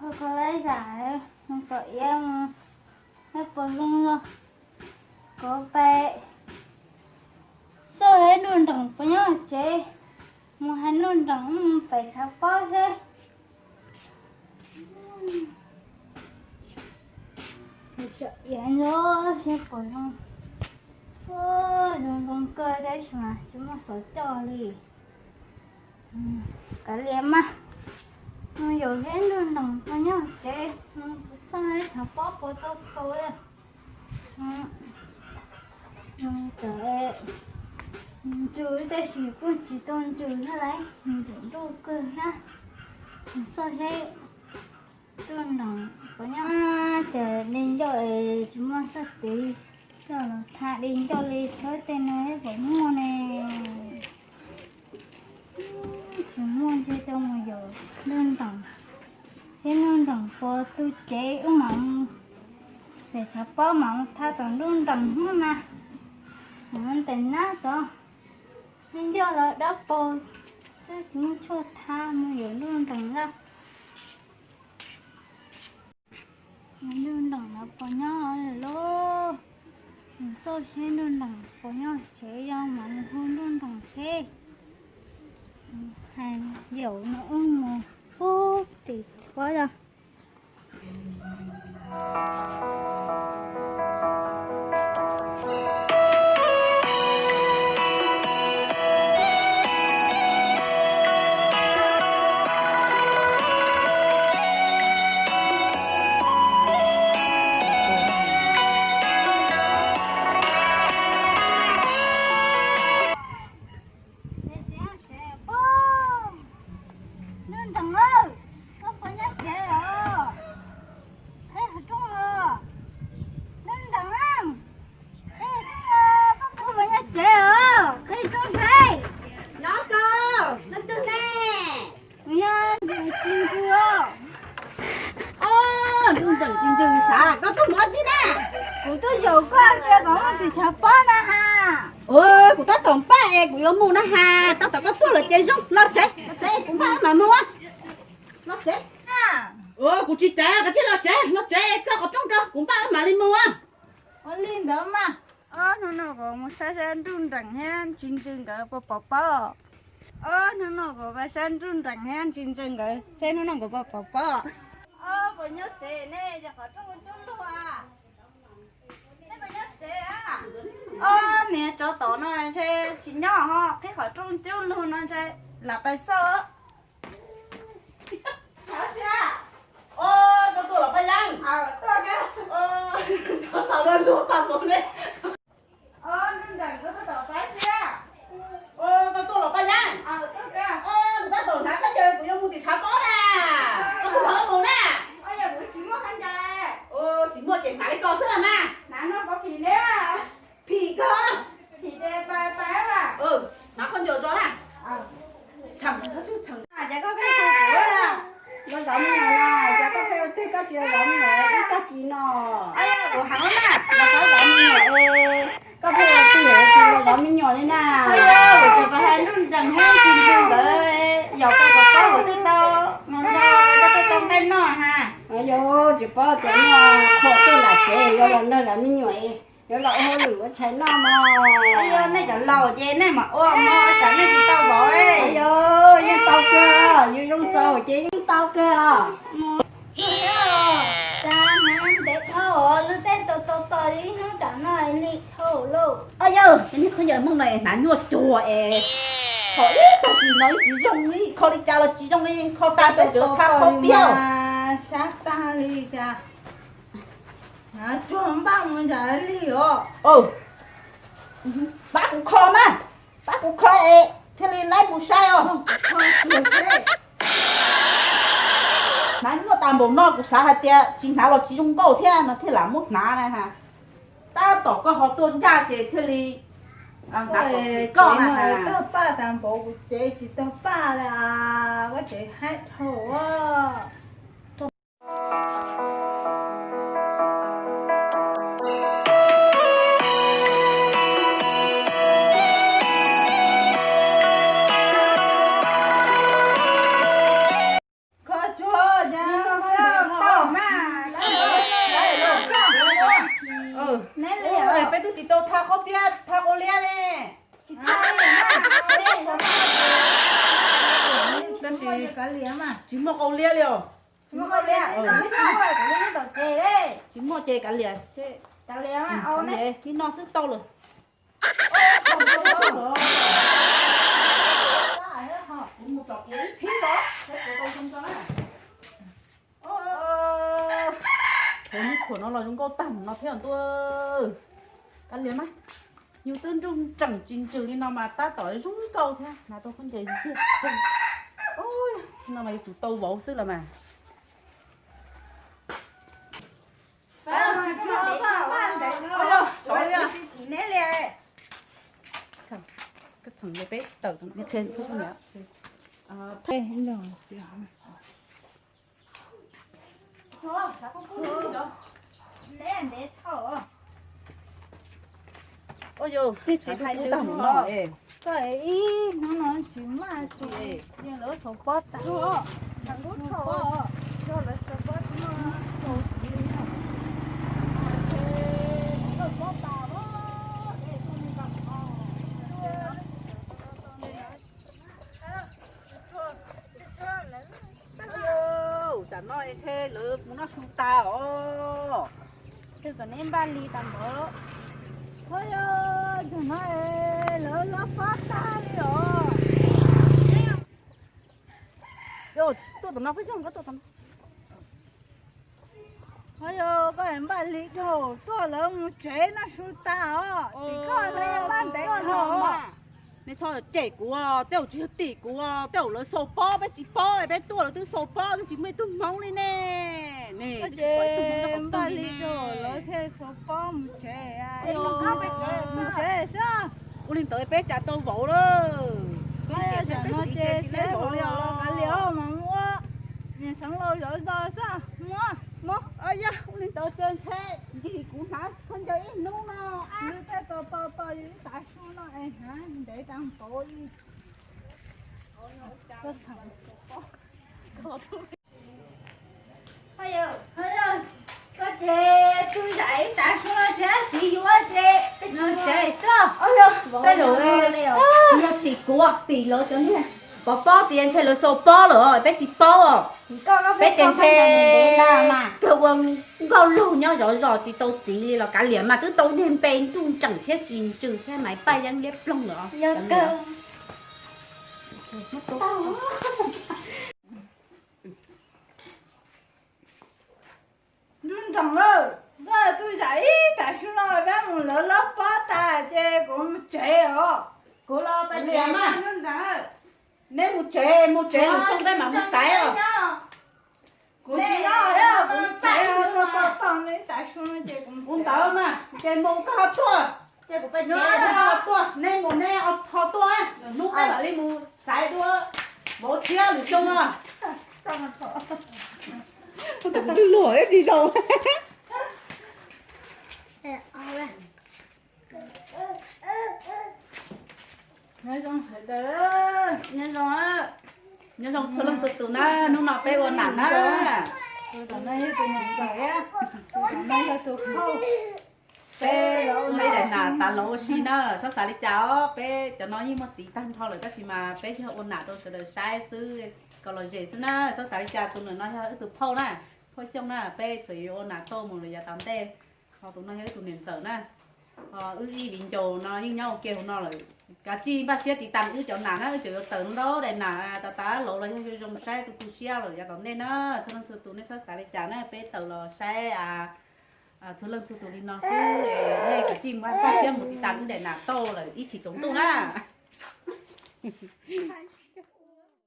Koj laib zam, mus tom iab mus, neb puas zoo los? Koj pais xauj hais nruj nreem puas nyob tsev, mus hais nruj nreem mus pem tshav pob thiab. Tom iab ntsob seb puas zoo. Zoo zoo kawg tab sis mas tsis muaj xov coj li. Kav liam mas, mus yaum hais nruj nreem puas nyob tsev, xauj hais tshav pob puas tau xaus. Tawm ntsws tab sis kuj tsis tau ntsws thiab lauj, ntsws nruj kawg thiab. Xauj seb nruj nreem puas nyob. Ces li ncauj es tsis muaj xauj tes coj los tham li ncauj li tshawb tej no puas muaj ne. Tsis muaj ntshe tau mus yaum nruj nreem, thiab nruj nreem puas tu cev wb mam mus pem tshav pob mam mus tham tom nruj nreem hnub na. Mus ntes nab tod, li ncauj los dawb paug xwb tsis muaj tshuaj tham, mus yaum nruj nreem lawm. Nruj nreem no puas nyob lauj? Mus xauj seb nruj nreem puas nyob tsev, yog mas mus hu nruj nreem seb. Hais yaum no wb mus pub tim pob yog. Nruj nreem, koj puas nyob tsev os? Qhib qhov rooj os. Nruj nreem, qhib rooj os, koj puas nyob tsev os? Qhib rooj ntag. Nyob koj, leej twg ne? Kuv yog Ntxwg Ci Ntsws os. Os, nruj nreem Ci Ntsws, sav koj tuaj mus ua tsi na? Kuv tuaj yaum koj tias kom mus tim tshav pob na has. Kuv tab tom npaj es kuv yuav mus na has, tab tom koj tuaj lawm ces zoo, los tsev, los tsev, kuv npaj mas mus. Los tsev. Kuv tsis tsev, koj cia los tsev, los tsev, koj qhov rooj rau kuv npaj mam li mus. Ua li ntawd mas. Ob hnub no kuv mus saib saib nruj nreem thiab Ci Ntsws nkawd puas pom pob. Ob hnub no kuv mus saib nruj nreem thiab Ci Ntsws nkawd seb hnub no nkawd puas pom pob. Ob, puas nyob tsev ne? Qhov rooj cub lug. Nej puas nyob tsev a? Ob, niag tsov tom no ntshe tsis nyob ho, qhib qhov rooj cub lug no ntshe lam pais xauj. Koj tuaj los Paj Yeeb? Tsov tom no lug tag npaum ne. Nruj nreem, koj tuaj tom Paj Yeeb? Koj tuaj los Paj Yeeb? Kuv tab tom hnav khaub ncaws kuv yuav mus tim tshav pob na. Koj puas hlawv mus na? Tsis muaj ces hnav li ko xwb mas. Hnav no pov phim ne. Phim kawg. Phim ces pais pais. Hnav khaub ncaws tso na. Cas koj pheej hu kuv na? Los zov me nyuam na, cas koj pheej ua twg koj tsis los zov me nyuam ib tag kis no? Kuv hnav na, los zov me nyuam es koj pheej ua twg tsis los zov me nyuam li na? Kuv tseem pais hais nruj nreem thiab Ci Ntsws nkawd, yaum koj kom koj ua twg tau, mus nrog koj twb tau nqaij noj na. Yog tsis paub tias noj qhuav tuaj nram tsev yuav los nrog zov me nyuam, yuav los ua hauj lwm ua tshais noj mog. Yog nej cov laus ces nej mam ua mog, tsam nej tsis tau vauv. Yog yeej tau kawg, yus zoo txaus ces yeej tau kawg os. Cas hnav ntev dhau, lub teb tau tau tos ib hnub tsam no li dhau lauj. Yog, nej khaub ncaws Hmoob no hnav nyuaj cuag es, thaum ib tag kis no ib tsis zoo li, kho li cas los tsis zoo li, kho tag peb tsuav thab khaub piag. Sab tag li cas. Tsuag npaj mus ntsam li os. Pab kuv kho mas, pab kuv kho es thiaj li laib mus sai os. Hnav nyuaj tas npaum no kuv xav hais tias tsis hnav los tsis zoo nkauj thiab no thiaj lam muab hnav na. Tab tom koj ho tuaj ncaj ces thiaj li hnav kom koj na. Tag paj tas npaum kuv cev tsis tag paj li, koj cev haib dhau. Kho tsuag, cas kho tsuag, Peb twb tsis tau tha qhaub piab tha qau liab ne. Tab sis tsis muaj qau liab li os. Tsis muaj ces kav liam, ib no xwb tau lawm. Khuam no los zoo nkauj tag no thiab ntua. Kav liam mas, yus twb nruj nreem tsis ntsws li no mas tab tom zoo nkauj thiab, hnav tau khaub ncaws ziag. No mas yuav tsum tau vauv xwb los mas. Peb tawm Ua yus, twb tsis hais lus tag no. Koj ib hnub no tsis maj tsis yeej lawv xaus pob tas. Tshav kub tshaj, yog lawv xaus pob tsis muaj txaus txiv li no. Pob tas, tsam no ntshe lawv mus noj su tas os. Twb kom neb npaj li tas npaum. Ua yog, tam no lawv loj pob tag li os. Tuaj tom no, koj tuaj tom no. Ua yog, koj npaj li dhau tuaj lawv mus tsev noj su tas os. Tim koj npaj ntev dhau. Nej txhob cem kuv, tej zaum tsis yog tim kuv, tej zaum lawv xaus pob peb tsis paub, peb tuaj lawv twb xaus pob twb tsis muaj ib tug hmoob li ne. Npaj li dhau lawv thiaj xaus pob mus tsev. Mus tsev xwb. Ua li ntawd peb cas tau vauv lawm. Peb tsis tau vauv li os, mas muab niam xeev laus zov zog xwb. Muab, muab, yog ua li ntawd ces ntshe nkim kuv hnav khaub ncaws ib hnub no. Nws tej tos tos tos yus ib tav su no es hnav ntev tas npaum li. Koj ces twb zam ib tav su no ces txiv yuav ces no tsev xwb. Tej zaum tsis yog tim kuv, tim lawv cov niag pov pob tias ntshe lawv xaus pob lawm peb tsis paub os. Peb ces ntshe kawg ua nkauj lug nyob zov zos tsis tau txiv li los kav liam mas twb tau niag npe nruj nreem thiab tsis ntsws thiab mas paj yeeb liab ploog lawm. Nruj nreem, koj twb zam ib tav su no peb mus lawv loj pob tas ces kuv mus tsev os. Kuv los peb tsev mas. Neb mus tsev, mus tsev lwm xyoo peb mam mus xaiv os. Kuv tsis nyob, kuv mus tsev, tos tos tos ib tav su no ces kuv mus. Ua ntawd mas ces mus koj ho tuaj. Tuaj, neb mus neb ho tuaj, lwm hnub peb mam li mus xaiv dua vauv tshiab lwm xyoo no. Twb luag tsis zoo. Nyob zoo sawv daws, nyob zoo txhua leej txhua tus na, hnub no peb ua nam na. Peb ua ib daim nam tas los ua si na, txhob xav li cas os, peb cov no yeej muaj txiv tag nrho lawm tab sis mas peb yog ua nam rau sawv daws saib xwb, kom lom zem xwb na, txhob xav li cas. Tus nam no yog wb tus phauj na, phauj Xyooj na, peb txawm yuav ua nam tau mus lawm yav tom ntej, ho tus no yog wb tus niam ntxawm na. Ho wb ib viv ncaus no yeej nyob ua ke hauv no lawm, kav tsij npaj siab tiv tas wb cov nam na, wb tseem yuav tawm ntau daim nam tas tas laus los yog zoo zoo saib tu tu siab lawm yav tom ntej na. Txhua leej txhua tus nej txhob xav li cas na, peb tawm los saib txhua leej txhua tus li no xwb, nej kav tsij npaj siab mus tiv tas wb daim nam tau lawm ib tsis tsaus ntuj na.